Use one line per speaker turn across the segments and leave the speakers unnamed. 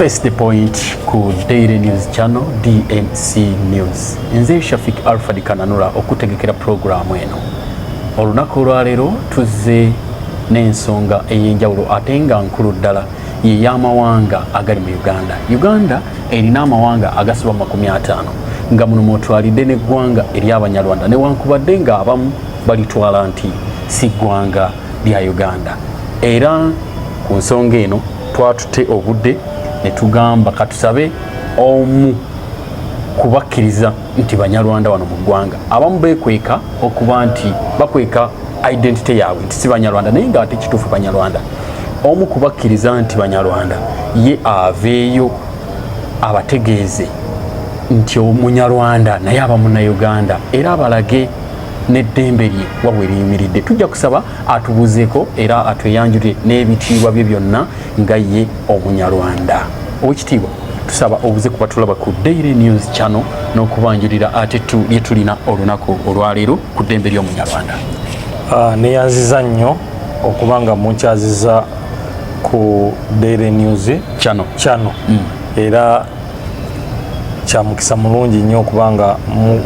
Face the Point ku Daily News Channel, DNC News. Nze Shafik Alfred Kananura okutegekera pulogulaamu eno. Olunaku olwaleero tuzze n'ensonga ey'enjawulo ate nga nkulu ddala, ye y'amawanga agali mu Uganda. Uganda erina amawanga agasoba 50, nga muno mwotwalidde n'eggwanga ery'Abanyarwanda, newankubadde ng'abamu balitwala nti si ggwanga lya Uganda. Era ku nsonga eno twatute obudde ne tugamba katusabe omu kubakkiriza nti Banyarwanda wano mu ggwanga. Abamu beekweka okuba nti bakweka identity yaabwe nti si Banyarwanda, naye nga ate kituufu Banyarwanda. Omu kubakkiriza nti Banyarwanda ye aveeyo abategeeze nti Omunyarwanda naye aba Munnayuganda, era abalage n'eddembe lye wabwe liyimiridde. Tujja kusaba atubuuzeeko era atweyanjulire n'ebitiibwa bye byonna nga ye Omunyarwanda. Owekitiibwa, tusaba obuze kuba tulaba ku Daily News Channel n'okubanjulira ate lye tulina olunaku olwaleero ku ddembe ly'Omunyarwanda.
Neyanziza nnyo okuba nga munkyaziza ku Daily News
Channel.
Channel. Era kyamukisa mulungi nnyo okuba nga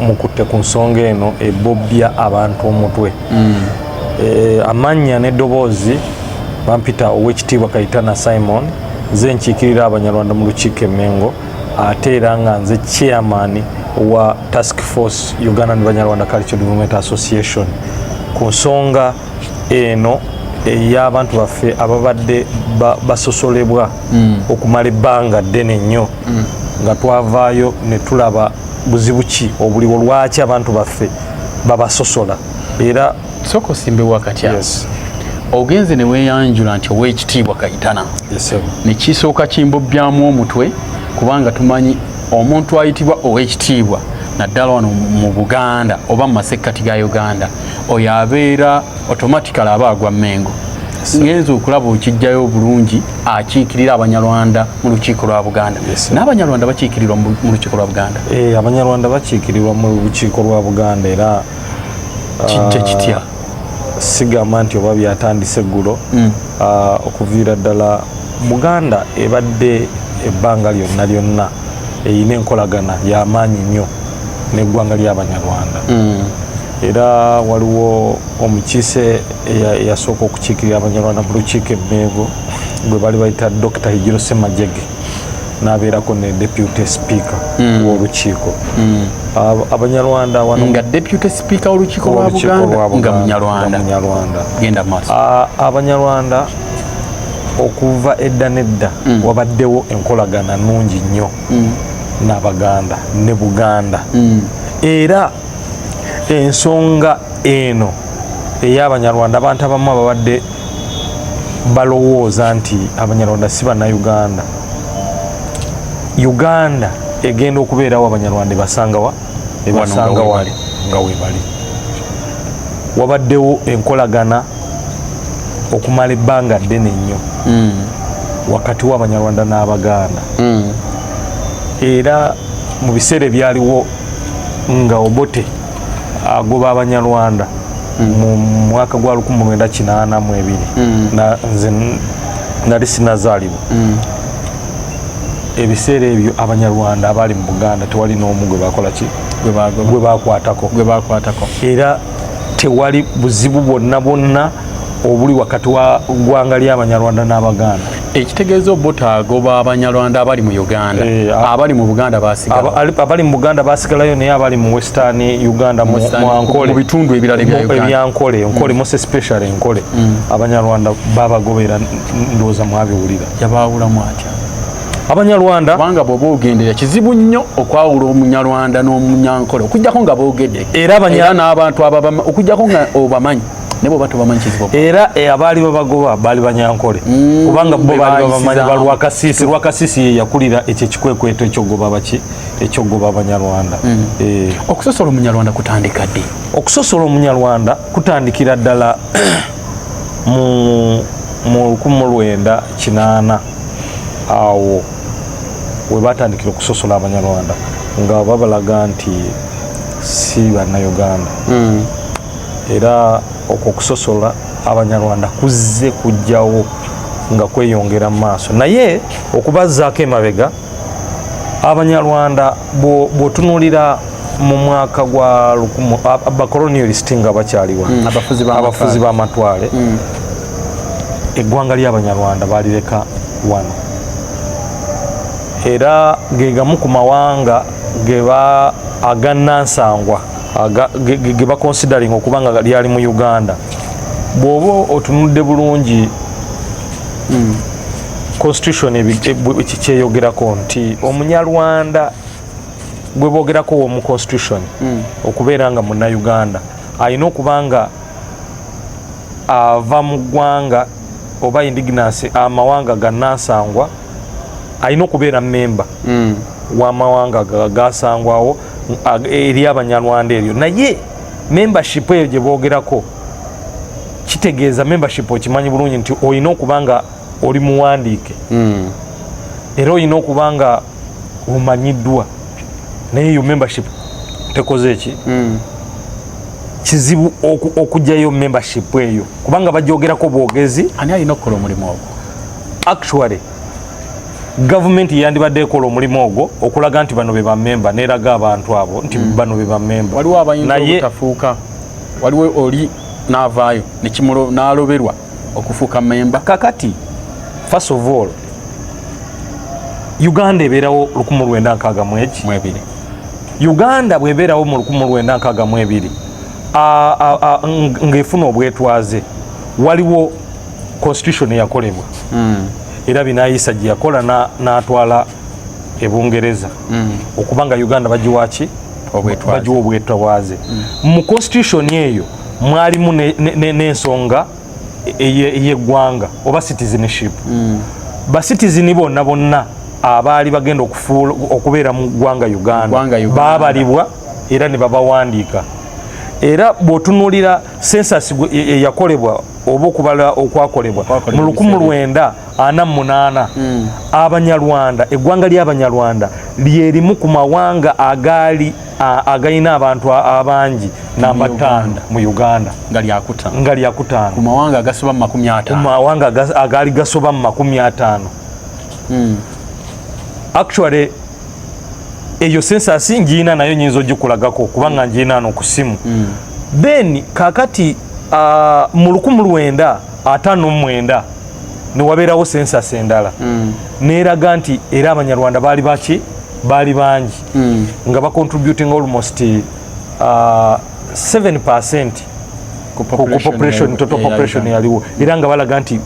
mukutte ku nsonga eno ebobbya abantu omutwe. Amannya n'eddoboozi, bampita Owekitiibwa Kayitana Simon. Nze nkiikirira Abanyarwanda mu lukiiko Emmengo, ate era nga nze chairman wa Task Force Ugandan Banyarwanda Cultural Development Association. Ku nsonga eno ey'abantu baffe ababadde basosolebwa okumala ebbanga ddene nnyo, nga twavaayo ne tulaba buzibu ki obuliwo, lwaki abantu baffe babasosola era
Sooka osimbe wakati awo.
Yes.
Ogenze ne weeyanjula nti Owekitiibwa Kayitana,
Yes, sir.
nekisooka kimbobbyamu omutwe, kubanga tumanyi omuntu ayitibwa owekitiibwa, naddala wano mu Buganda oba mu masekkati ga Uganda, oyo abeera automatically aba agwa Mmengo. Ngenza okulaba okijjayo obulungi, akiikirira Abanyarwanda mu lukiiko lwa Buganda.
Yes, sir.
N'Abanyarwanda bakiikirirwa mu lukiiko lwa Buganda?
Abanyarwanda bakiikirirwa mu lukiiko lwa Buganda era
Kijja kitya?
Sigamba nti oba byatandise eggulo. Okuviira ddala Buganda ebadde ebbanga lyonna lyonna erina enkolagana y'amaanyi nnyo n'eggwanga ly'Abanyarwanda. Era waliwo omukiise eyasooka okukiikirira Abanyarwanda mu lukiiko Emmengo gwe bali bayita Dr Higiro Semajege, n'abeerako ne deputy speaker w'olukiiko. Abanyarwanda wano
Nga deputy speaker w'olukiiko lwa
w'olukiiko
Buganda
lwa
nga
Buganda,
Munyarwanda.
Nga Munyarwanda.
Genda maaso.
Abanyarwanda okuva edda nedda wabaddewo enkolagana nungi nnyo n'Abaganda ne Buganda. Era ensonga eno ey'Abanyarwanda, abantu abamu ababadde balowooza nti Abanyarwanda si Bannayuganda, Uganda egenda okubeerawo Abanyarwanda ebasangawa, ebasanga
Wano nga
wali nga webali. Wabaddewo enkolagana okumala ebbanga ddene nnyo wakati w'Abanyarwanda n'Abaganda. Era mu biseera ebyaliwo nga Obote agoba Abanyarwanda mu mwaka gwa 1982, nze nali sinazaalibwa. Ebiseera ebyo Abanyarwanda abaali mu Buganda tewali n'omu gwe bakola ki,
Gwe bagoba.
Gwe bakwatako.
Gwe bakwatako.
Era tewali buzibu bwonna bwonna obuli wakati wa ggwanga ly'Abanyarwanda n'Abaganda.
Ekitegeeza Obote agoba Abanyarwanda abali mu Uganda, abali mu Buganda basigala?
Abali mu Buganda basigalayo, naye abali mu Western Uganda, mu Ankole,
mu bitundu ebirala ebya Uganda.
Ebyankole, Nkole, most especially Nkole, Abanyarwanda babagobera. Ndowooza mwabiwulira.
Yabaawulamu atya?
Abanyarwanda
Kubanga bw'oba ogendera, kizibu nnyo okwawula Omunyarwanda n'Omunyankole okujjako nga boogedde.
Era
Era n'abantu ababama, okujjako nga obamanyi, naye bw'oba tobamanyi kizibu.
Era abaali babagoba baali Banyankole, kubanga bo
be
baali babamanyi.
Bayisizaamu.
Ba Lwakasiisi. Lwakasiisi ye yakulira ekyo ekikwekweto ekyogoba baki, ekyogoba Abanyarwanda.
Okusosola Omunyarwanda kutandika ddi?
Okusosola Omunyarwanda kutandikira ddala mu 1980. Awo we batandikira okusosola Abanyarwanda nga babalaga nti si Bannayuganda. Era okwo okusosola Abanyarwanda kuzze kujjawo Nga kweyongera mu maaso, naye okubazzaako emabega Abanyarwanda, bw'otunuulira mu mwaka gwa bacolonialist nga bakyaliwa, abafuzi b'amatwale, eggwanga ly'Abanyarwanda balireka wano, era ge gamu ku mawanga geba agannansangwa ge baconsidering okuba nga lyali mu Uganda. Bw'oba otunudde bulungi constitution kyeyogerako nti Omunyarwanda gwe boogerako mu constitution okubeera nga Munnayuganda alina okuba nga ava mu ggwanga oba indigenous, amawanga gannansangwa, alina okubeera memba w'amawanga gasangwawo eri Abanyarwanda eryo. Naye membership eyo gye boogerako kitegeeza membership, okimanyi bulungi nti olina okuba nga oli muwandiike era olina okuba nga omanyiddwa, naye eyo membership tekoze eki. Kizibu okugyayo membership eyo kubanga bagyogerako bwogezi.
Ani alina okukola omulimu ogwo?
Actually, gavumenti yandibadde ekola omulimu ogwo okulaga nti bano be bamemba, neraga abantu abo nti bano be bamemba.
Waliwo abayinza obutafuuka, waliwo oli n'avaayo n'aloberwa okufuuka memba.
Kakati first of all, Uganda ebeerawo 1962. Uganda bwebeerawo mu 1962 ng'efuna obwetwaze, waliwo constitution eyakolebwa era Binayisa gye yakola n'atwala e Bungereza okuba nga Uganda bagiwaki, bagiwa obwetwaze. Mu constitution eyo mwalimu n'ensonga ey'eggwanga oba citizenship. Bacitizen bonna bonna abaali bagenda okubeera mu ggwanga Uganda babalibwa era ne babawandiika. Era bw'otunuulira census eyakolebwa oba okubala okwakolebwa mu 1948, Abanyarwanda, eggwanga ly'Abanyarwanda lyerimu ku mawanga agaali agalina abantu abangi, namba 5 mu Uganda.
Nga lyakutaano.
Nga lyakutaano.
Ku mawanga agasoba mu 50.
Ku mawanga agaali gasoba mu 50. Actually, eyo census ngiina nayo, nyinza ogikulagako kubanga ngiina no ku simu. Then kakati mu 1959 newabeerawo census endala neeraga nti era Abanyarwanda baali baki, baali bangi nga bacontributing almost 7% ku population, total population yaliwo, era nga balaga nti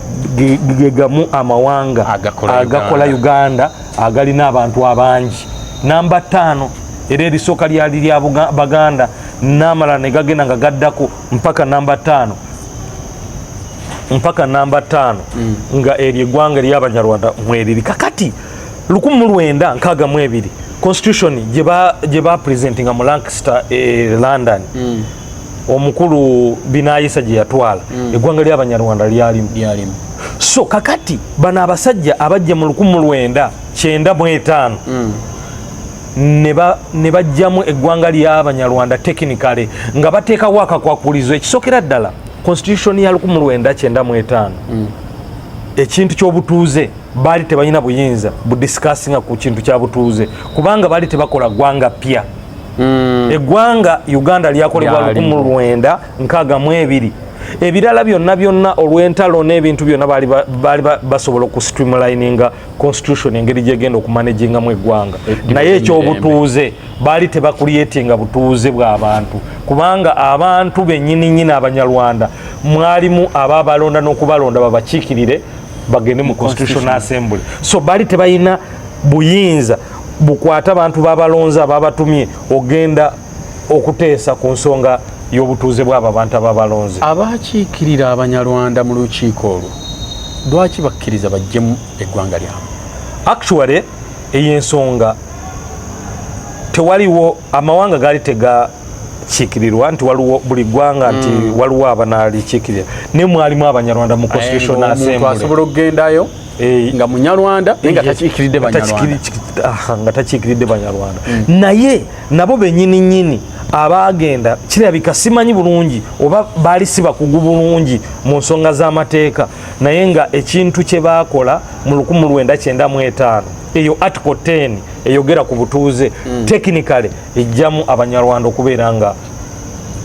gegamu amawanga agakola Uganda agalina abantu abangi, namba 5, era erisooka lyali lya Baganda, n'amalala ne gagenda nga gaddako mpaka namba 5, mpaka namba 5 nga eryo eggwanga ery'Abanyarwanda mweriri. Kakati 1962 constitution gye ba presentinga mu Lancaster, London, omukulu Binayisa gye yatwala, eggwanga ly'Abanyarwanda lyalimu.
Lyalimu.
So kakati bano abasajja abajja mu 1995 ne bajjamu eggwanga ly'Abanyarwanda technically nga bateekawo akakwakulizo. Ekisookera ddala, constitution ya 1995, ekintu ky'obutuuze baali tebalina buyinza budiscussinga ku kintu kya butuuze kubanga baali tebakola ggwanga ppya. Eggwanga Uganda lyakolebwa 1962. Ebirala byonna byonna olw'entalo n'ebintu byonna baali basobola okustreamlininga constitution engeri gyegenda okumanagingamu eggwanga, naye ekyobutuuze baali tebacreatinga butuuze bw'abantu kubanga abantu bennyini nnyini Abanyarwanda mwalimu ababalonda n'okubalonda babakiikirire bagende mu Constitutional Assembly. So baali tebalina buyinza bukwata abantu babalonze ababatumye ogenda okuteesa ku nsonga y'obutuuze bw'abo abantu ababalonze.
Abakiikirira Abanyarwanda mu lukiiko olwo lwaki bakkiriza bajjemu eggwanga lyabwe?
Actually, eyo ensonga tewaliwo. Amawanga gaali tegakiikirirwa nti waliwo buli ggwanga nti waliwo abanalikiikirira, naye mwalimu Abanyarwanda mu Constitutional
Omuntu
Assembly.
asobola okugendayo Nga Munyarwanda naye nga takiikiridde Banyarwanda.
Nga takiikiridde Banyarwanda. Naye nabo benyini nyini abagenda, kirabika simanyi bulungi oba baali si bakugu bulungi mu nsonga z'amateeka, naye nga ekintu kye baakola mu 1995, eyo article 10 eyogera ku butuuze, technically ejjamu Abanyarwanda okubeera nga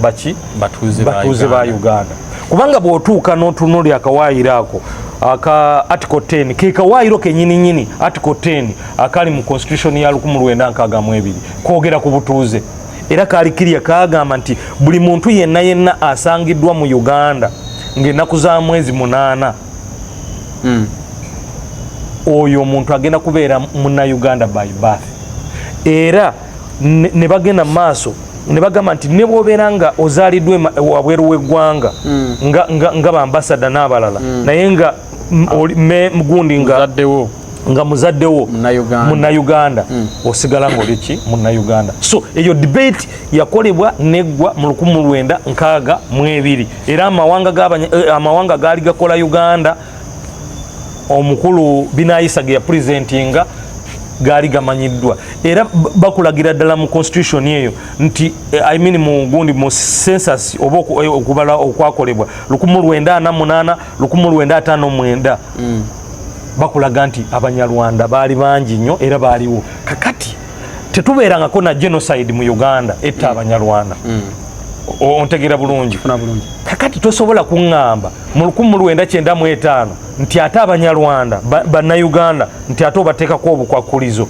baki?
Batuuze ba
Batuuze ba
Uganda.
Uganda. Kubanga bw'otuuka n'otunuulira akawaayiro ako aka article 10, ke kawaayiro kenyini nyini, article 10 akali mu constitution ya 1962 kwogera ku butuuze, era kaali kirya kagamba nti buli muntu yenna yenna asangiddwa mu Uganda ng'ennaku za mwezi 8, oyo omuntu agenda kubeera Munnauganda by birth. Era ne bagenda mu maaso ne bagamba nti ne bw'obeera nga ozaaliddwa wabweru w'eggwanga, nga bambasada n'abalala, naye nga gundi nga
Muzaddewo
nga muzaddewo
Munnayuganda.
Munnayuganda, osigala ng'oli ki? Munnayuganda. So eyo debate yakolebwa neggwa mu 1962, era amawanga gaali gakola Uganda, omukulu Binayisa ge yapresentinga gaali gamanyiddwa. Era bakulagira ddala mu constitution eyo nti I mean mu gundi, mu census oba okubala okwakolebwa 1948, 1959, bakulaga nti Abanyarwanda baali bangi nnyo era baaliwo. Kakati tetubeerangako na genocide mu Uganda etta Abanyarwanda. Ontegeera bulungi?
Funa bulungi.
Kakati tosobola kuŋŋamba mu 1995 nti ate Abanyarwanda Bannayuganda, nti ate obateekako obukwakulizo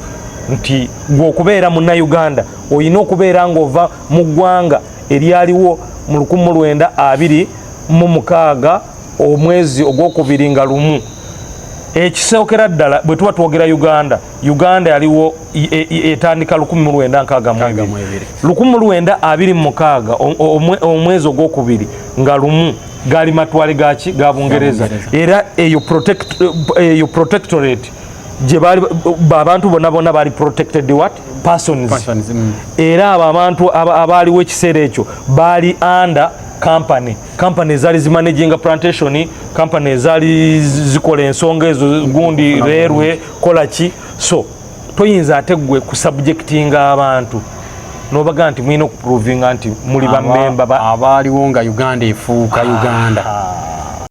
nti gwe okubeera Munnayuganda olina okubeera ng'ova mu ggwanga eryaliwo mu 1926 omwezi ogwokubiri nga 1. Ekisookera ddala, bwe tuba twogera Uganda, Uganda yaliwo etandika 1962. 1926 omwezi ogwokubiri nga 1 gaali matwale gaki? Ga Bungereza.
Bungereza.
Era eyo protectorate gye baali, abantu bonna bonna baali protected what? Persons.
Persons.
Era abo abantu abaaliwo ekiseera ekyo baali under company, company ezaali zimanaginga plantation, company ezaali zikola ensonga ezo, gundi railway, kola ki. So toyinza ate gwe kusubjectinga abantu nobaga nti mulina okuprovinga nti muli bamemba ba
Abaaliwo nga Uganda efuuka Uganda.